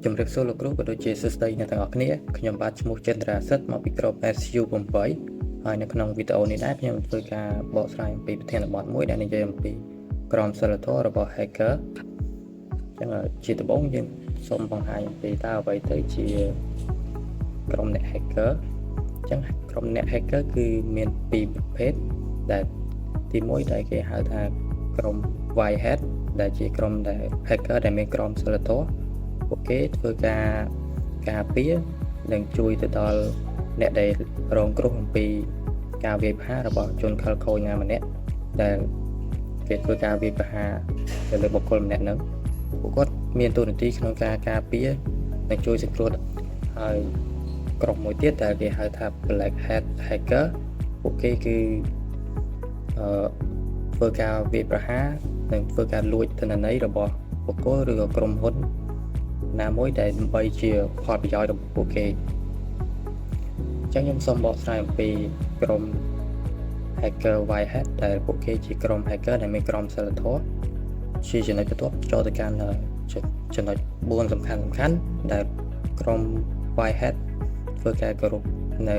ជំរាបសួរលោកគ្រូក៏ដូចជាសួស្តីអ្នកទាំងអស់គ្នាខ្ញុំបាទឈ្មោះចិន្តារាសិទ្ធមកពីក្រុម SU8 ហើយនៅក្នុងវីដេអូនេះដែរខ្ញុំធ្វើការបកស្រាយអំពីប្រធានបទមួយដែលនិយាយអំពីក្រមសីលធម៌របស់ hacker អញ្ចឹងជាដំបូងយើងសូមបង្ហាញអំពីតើអ្វីទៅជាក្រុមអ្នក hacker អញ្ចឹងក្រុមអ្នក hacker គឺមានពីរប្រភេទដែលទីមួយដែលគេហៅថាក្រុម white hat ដែលជាក្រុមដែល hacker ដែលមានក្រមសីលធម៌ពួកគេធ្វើការការពារនិងជួយទៅដល់អ្នកដែលរងគ្រោះអំពីការវាយប្រហាររបស់ជនខិលខូចណាម្នាក់ដែលគេធ្វើការវាយប្រហារទៅលើបុគ្គលម្នាក់ហ្នឹងពួកគាត់មានតួនាទីក្នុងការការពារនិងជួយសង្គ្រោះហើយក្រុមមួយទៀតដែលគេហៅថា Black Hat Hacker ពួកគេគឺអឺធ្វើការវាយប្រហារនិងធ្វើការលួចទិន្នន័យរបស់បុគ្គលឬក៏ក្រុមហ៊ុនណាមួយដែលដើម្បីជាផលប្រយោជន៍របស់ពួកគេអញ្ចឹងខ្ញុំសូមបកស្រាយអំពីក្រុម hacker white hat ដែលពួកគេជាក្រុម hacker ដែលមានក្រមសីលធម៌ជាចំណុចបន្ទាប់ចូលទៅកាន់ចំណុច4សំខាន់សំខាន់ដែលក្រុម white hat ធ្វើការគោរពនៅ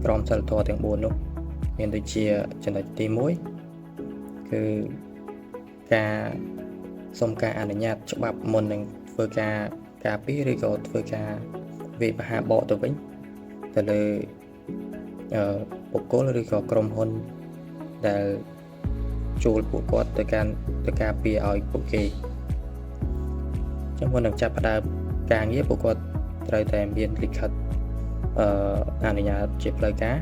ក្រមសីលធម៌ទាំង4នោះមានដូចជាចំណុចទី1គឺការសុំការអនុញ្ញាតច្បាប់មុននឹងធ្វើការការពារឬក៏ធ្វើការវាយប្រហារបកទៅវិញទៅលើអឺបុគ្គលឬក៏ក្រុមហ៊ុនដែលជួលពួកគាត់ទៅកាន់ទៅការពារឲ្យពួកគេចឹងមុននឹងចាប់ផ្ដើមការងារពួកគាត់ត្រូវតែមានលិខិតអឺអនុញ្ញាតជាផ្លូវការ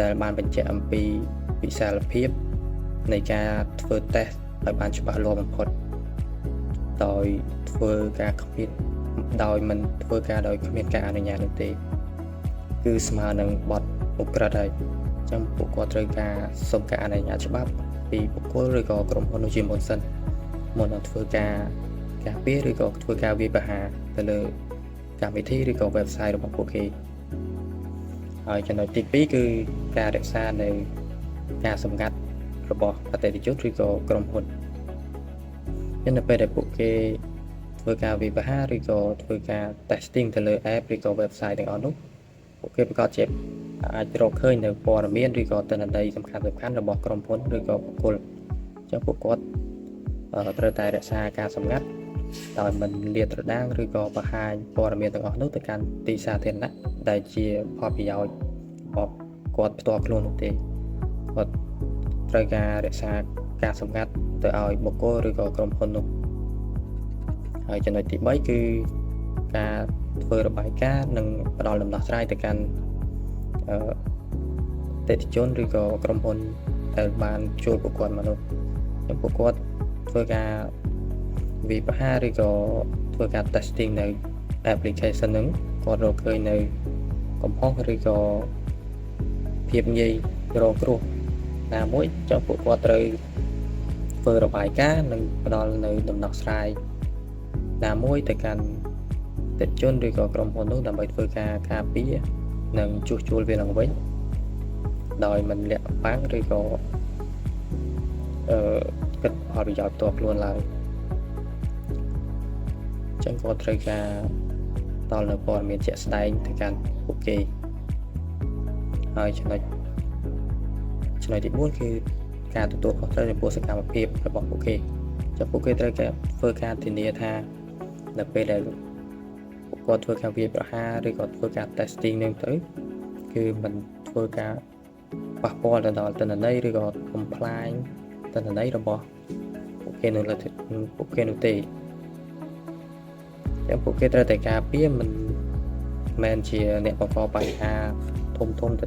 ដែលបានបញ្ជាក់អំពីវិសាលភាពនៃការធ្វើតេស្តឲ្យបានច្បាស់លាស់បំផុតដោយធ្វើការគ្មានដោយមិនធ្វើការដោយគ្មានការអនុញ្ញាតនោះទេគឺស្មើនឹងបទឧក្រិដ្ឋហើយអញ្ចឹងពួកគាត់ត្រូវការសុំការអនុញ្ញាតច្បាប់ពីបុគ្គលឬក៏ក្រុមហ៊ុននោះជាមុនសិនមុននឹងធ្វើការការពារឬក៏ធ្វើការវាយប្រហារទៅលើកម្មវិធីឬក៏ website របស់ពួកគេហើយចំណុចទី2គឺការរក្សានៅការសម្ងាត់របស់អតិថិជនឬក៏ក្រុមហ៊ុននៅពេលដែលពួកគេធ្វើការវាយប្រហារឬក៏ធ្វើការ testing ទៅលើ app ឬក៏ website ទាំងអស់នោះពួកគេប្រាកដជាអាចរកឃើញនៅព័ត៌មានឬក៏ទិន្នន័យសំខាន់ៗរបស់ក្រុមហ៊ុនឬក៏បុគ្គលអញ្ចឹងពួកគាត់ត្រូវតែរក្សាការសម្ងាត់ដោយមិនលាតត្រដាងឬក៏បង្ហាញព័ត៌មានទាំងអស់នោះទៅកាន់ទីសាធារណៈដែលជាផលប្រយោជន៍របស់គាត់ផ្ទាល់ខ្លួននោះទេគាត់ត្រូវការរក្សាការសម្ងាត់ទៅឲ្យបុគ្គលឬក៏ក្រុមហ៊ុននោះហើយចំណុចទី3គឺការធ្វើរបាយការណ៍និងផ្ដល់ដំណោះស្រាយទៅកាន់អឺអតិថិជនឬក៏ក្រុមហ៊ុនដែលបានជួលពួកគាត់មកនោះចឹងពួកគាត់ធ្វើការវាយប្រហារឬក៏ធ្វើការ testing នៅ application ហ្នឹងគាត់រកឃើញនៅកំហុសឬក៏ភាពងាយរងគ្រោះណាមួយចង់ពួកគាត់ត្រូវធ្វើរបាយការណ៍និងផ្ដល់នៅដំណោះស្រាយណាមួយទៅកាន់អតិថិជនឬក៏ក្រុមហ៊ុននោះដើម្បីធ្វើការការពារនិងជួសជុលវាឡើងវិញដោយមិនលាក់បាំងឬក៏អឺគិតផលប្រយោជន៍ផ្ទាល់ខ្លួនឡើយចឹងគាត់ត្រូវការផ្ដល់នៅព័ត៌មានជាក់ស្ដែងទៅកាន់ពួកគេហើយចំណុចចំណុចទី4គឺការទទួលខុសត្រូវចំពោះសកម្មភាពរបស់ពួកគេចឹងពួកគេត្រូវការធ្វើការធានាថានៅពេលដែលពួកគាត់ធ្វើការវាយប្រហារឬក៏ធ្វើការ testing នឹងទៅគឺមិនធ្វើការប៉ះពាល់ទៅដល់ទិន្នន័យឬក៏បំផ្លាញទិន្នន័យរបស់ពួកគេនៅលើពួកគេនោះទេចឹងពួកគេត្រូវតែការពារមិនមែនជាអ្នកបង្កបញ្ហាធំធំទៅ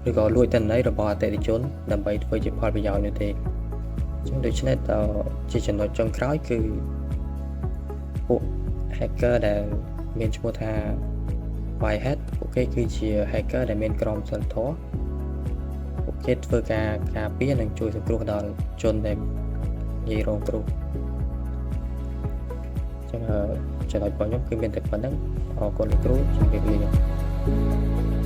ឬក៏លួចទិន្នន័យរបស់អតិថិជនដើម្បីធ្វើជាផលប្រយោជន៍នោះទេចឹងដូច្នេះតជាចំណុចចុងក្រោយគឺពួក hacker ដែលមានឈ្មោះថា White Hat ពួកគេគឺជា hacker ដែលមានក្រមសីលធម៌ពួកគេធ្វើការការពារនិងជួយសង្គ្រោះដល់ជនដែលងាយរងគ្រោះចឹងចំណុចរបស់ខ្ញុំគឺមានតែប៉ុណ្ណឹងអរគុណលោកគ្រូជម្រាបលា។